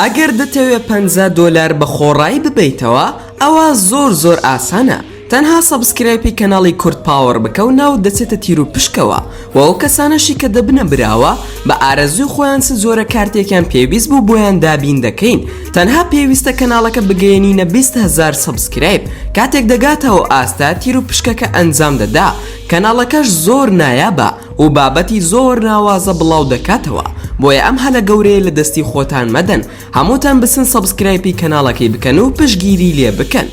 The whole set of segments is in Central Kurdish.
ئەگەر دەتەوێ 50 دۆلار بە خۆڕایی ببەیتەوە ئەوا زۆر زۆر ئاسانە تەنها subscribe ی کەناڵی کورد پاوەڕ بکە و ناوت دەچێتە تیر و پشکەوە و ئەو کەسانەشی کە دەبنە براوە بە ئارەزووی خۆیان چ جۆرە کارتێکیان پێویست بوو بۆیان دابین دەکەین تەنها پێویستە کەناڵەکە بگەیەنینە 20 هەزار subscribe کاتێک دەگاتە ئەو ئاستە تیر و پشکەکە ئەنجام دەدا کەناڵەکەش زۆر نایابە و بابەتی زۆر ناوازە بڵاو دەکاتەوە بۆیە ئەم هەلە گەورەیە لە دەستی خۆتان مەدەن هەمووتان بچن subscribe ی کەناڵەکەی بکەن و پشتگیری لێ بکەن.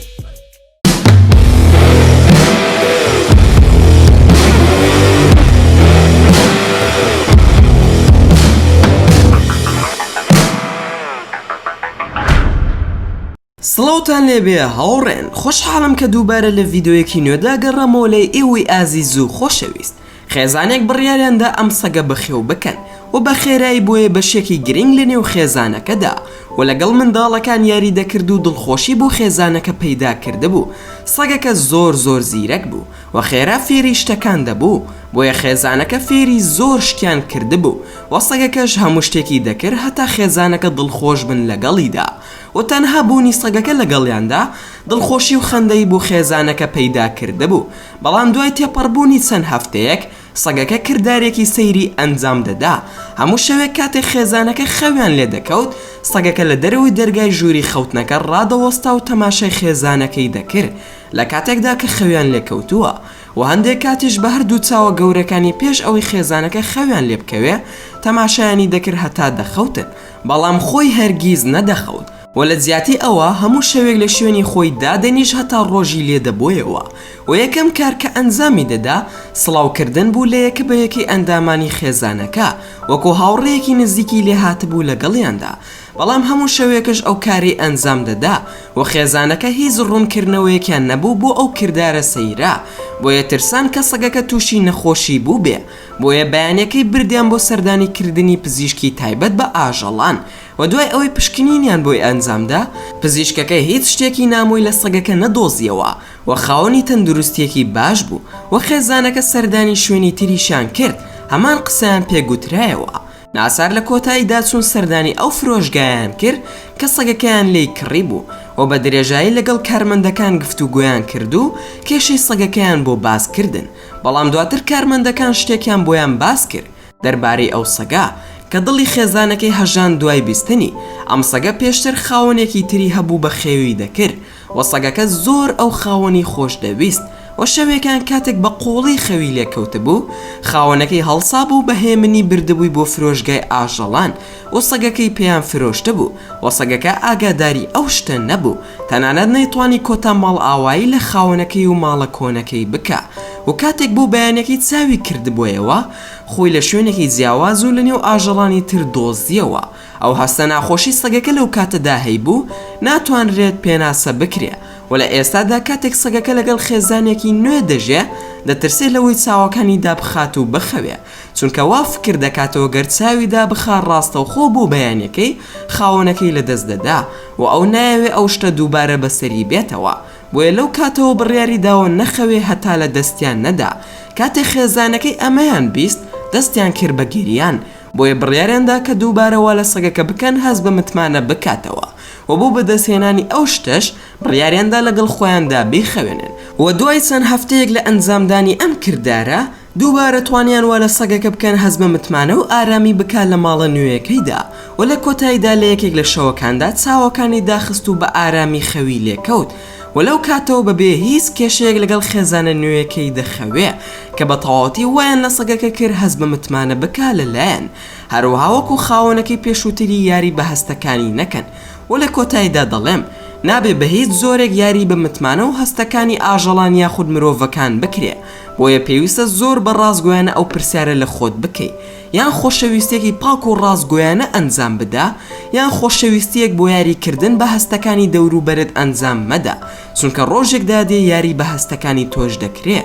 سڵاوتان لێبێ هاوڕێن خۆشحاڵم کە دووبارە لە ڤیدۆیەکی نوێدا گەڕامەوە لای ئێوەی ئازیز و خۆشەویست خێزانێک بڕیاریاندا ئەم سەگە بەخێو بکەن و بە خێرایی بۆیە بەشێکی گرنگ لە نێو خێزانەکەدا و لەگەڵ منداڵەکان یاری دەکرد و دڵخۆشی بۆ خێزانەکە پەیدا کردبوو سەگەکە زۆر زۆر زیرەک بوو و خێرا فێری شتەکان دەبوو بۆیە خێزانەکە فێری زۆر شتیان کردبوو و سەگەکەش هەموو شتێکی دەکرد هەتا خێزانەکە دڵخۆش بن لەگەڵیدا و تەنها بوونی سەگەکە لەگەڵیاندا دڵخۆشی و خەندەی بۆ خێزانەکە پەیدا کردبوو، بەڵام دوای تێپەڕبوونی چەند هەفتەیەک سەگەکە کردارێکی سەیری ئەنجام دەدا، هەموو شەوێک کاتێک خێزانەکە خەویان لێ دەکەوت سەگەکە لە دەرەوەی دەرگای ژووری خەوتنەکە ڕادەوەستا و تەماشای خێزانەکەی دەکرد لە کاتێکدا کە خەویان لێ کەوتووە و هەندێک کاتیش بە هەردوو چاوە گەورەکانی پێش ئەوەی خێزانەکە خەویان لێ بکەوێ تەماشایانی دەکرد هەتا دەخەوتن. بەڵام خۆی هەرگیز نەدەخەوت و لە جیاتی ئەوە هەموو شەوێک لە شوێنی خۆی دادەنیشت هەتا ڕۆژی لێ دەبۆیەوە و یەکەم کار کە ئەنجامی دەدا سڵاو کردن بوو لە یەکە بە یەکەی ئەندامانی خێزانەکە وەکو هاوڕێیەکی نزیکی لێ هاتبوو لەگەڵیاندا بەڵام هەموو شەوێکش ئەو کارەی ئەنجام دەدا و خێزانەکە هیچ ڕوونکردنەوەیەکیان نەبوو بۆ ئەو کردارە سەیرە بۆیە ترسان کە سەگەکە تووشی نەخۆشی بووبێ بۆیە بەیانەکەی بردیان بۆ سەردانی کردنی پزیشکی تایبەت بە ئاژەڵان و دوای ئەوەی پشکنینیان بۆی ئەنجامدا پزیشکەکە هیچ شتێکی نامۆی لە سەگەکە نەدۆزیەوە و خاوەنی تەندروستیەکی باش بوو و خێزانەکە سەردانی شوێنی تریشیان کرد هەمان قسەیان پێ گوترایەوە ناچار لە کۆتاییدا چوون سەردانی ئەو فرۆشگایەیان کرد کە سەگەکەیان لێی کڕیبوو و بە درێژایی لەگەڵ کارمەندەکان گفتوگۆیان کرد و کێشەی سەگەکەیان بۆ باس کردن بەڵام دواتر کارمەندەکان شتێکیان بۆیان باس کرد دەربارەی ئەو سەگە کە دڵی خێزانەکەی هەژاند دوای بیستنی، ئەم سەگە پێشتر خاوەنێکی تری هەبوو بەخێوی دەکرد و سەگەکە زۆر ئەو خاوەنی خۆش دەویست و شەوێکیان کاتێک بە قوڵی خەوی لێ کەوتبوو خاوەنەکەی هەڵسابوو بە هێمنی بردبووی بۆ فرۆشگای ئاژەڵان و سەگەکەی پێیان فرۆشتبوو و سەگەکە ئاگاداری ئەو شتە نەبوو تەنانەت نەیتوانی کۆتا ماڵئاوایی لە خاوەنەکەی و ماڵە کۆنەکەی بکا و کاتێک بۆ بەیانەکەی چاوی کردبۆیەوە خۆی لە شوێنێکی جیاواز و لەنێو ئاژەڵانی تر دۆزیەوە ئەو هەستە ناخۆشی سەگەکە لەو کاتەدا هەیبوو ناتوانرێت پێناسە بکرێ و لە ئێستادا کاتێک سەگەکە لەگەڵ خێزانێکی نوێ دەژێ دەترسێ لەوەی چاوەکانی دابخات و بخەوێ چونکە وا فکر دەکاتەوە گەر چاوی دابخا ڕاستەوخۆ بۆ بەیانەکەی خاوەنەکەی لەدەست دەدا و ئەو نایەوێ ئەو شتە دووبارە بەسەری بێتەوە بۆیە لەو کاتەوە بڕیاری داوە نەخەوێ هەتا لە دەستیان نەدا کاتێ خێزانەکەی ئەمەیان بیست دەستیان کرد بە گریان بۆیە بڕیاریان دا کە دووبارە وا لە سەگەکە بکەن هەست بە متمانە بکاتەوە و بۆ بەدەستهێنانی ئەو شتەش بڕیاریان دا لەگەڵ خۆیاندا بیخەوێنن و دوای چەند هەفتەیەک لە ئەنجامدانی ئەم کردارە دووبارە توانیان وا لە سەگەکە بکەن هەست بە متمانە و ئارامی بکا لە ماڵە نوێیەکەیدا و لە کۆتاییدا لە یەکێک لە شەوەکاندا چاوەکانی داخست و بە ئارامی خەوی لێکەوت و لەو کاتەوە بەبێ هیچ کێشەیەک لەگەڵ خێزانە نوێیەکەی دەخەوێ کە بە تەواوەتی وایان لە سەگەکە کرد هەست بە متمانە بکا لە لایان هەروەها وەکو خاوەنەکەی پێشووتری یاری بە هەستەکانی نەکەن و لە کۆتاییدا دەڵێم نابێ بە هیچ جۆرێک یاری بە متمانە و هەستەکانی ئاژەڵان یاخود مرۆڤەکان بکرێ بۆیە پێویستە زۆر بە ڕاستگۆیانە ئەو پرسیارە لە خۆت بکەی، یان خۆشەویستیەکی پاک و ڕاستگۆیانە ئەنجام بدە، یان خۆشەویستیەک بۆ یاری کردن بە هەستەکانی دەوروبەرت ئەنجام مەدە، چونکە ڕۆژێک دادێ یاری بە هەستەکانی تۆش دەکرێ.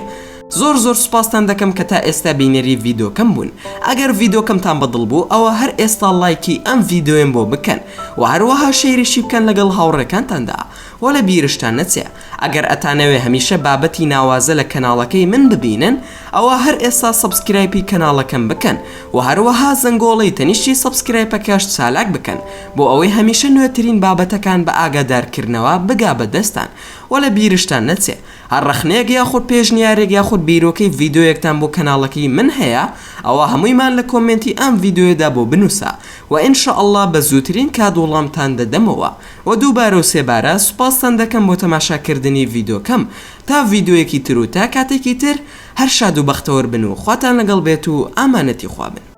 زۆر زۆر سوپاستان دەکەم کە تا ئێستا بینەری ڤیدۆکەم بوون، ئەگەر ڤیدۆکەمتان بەدڵ بوو ئەوە هەر ئێستا ڵایکی ئەم ڤیدۆیەم بۆ بکەن وە هەروەها share یشی بکەن لەگەڵ هاوڕێکانتاندا. وە لە بیرشتان نەچێ ئەگەر ئەتانەوێ هەمیشە بابەتی ناوازە لە کەناڵەکەی من ببینن ئەوا هەر ئێستا subscribe ی کەناڵەکەم بکەن وە هەروەها زەنگۆڵەی تەنیشتی subscribe ەکەش چالاک بکەن بۆ ئەوەی هەمیشە نوێترین بابەتەکان بە ئاگادارکردنەوە بگا بە دەستان وە لە بیرشتان نەچێ هەر ڕەخنەیەک یاخود پێشنیارێک یاخود بیرۆکەی ڤیدۆیەکتان بۆ کەناڵەکەی من هەیە ئەوا هەموویمان لە کۆمێنتی ئەم ڤیدۆیەدا بۆ بنوسە وە ان شاء اللە بە زووترین کات وڵامتان دەدەمەوە وە دووبارە و سێبارە سوپاستان دەکەم بۆ تەماشا کردنی ڤیدۆکەم تا ڤیدۆیەکی تر و تا کاتێکی تر هەر شاد و بەختەوەر بن و خواتان لەگەڵ بێت و ئامانەتی خوا بن.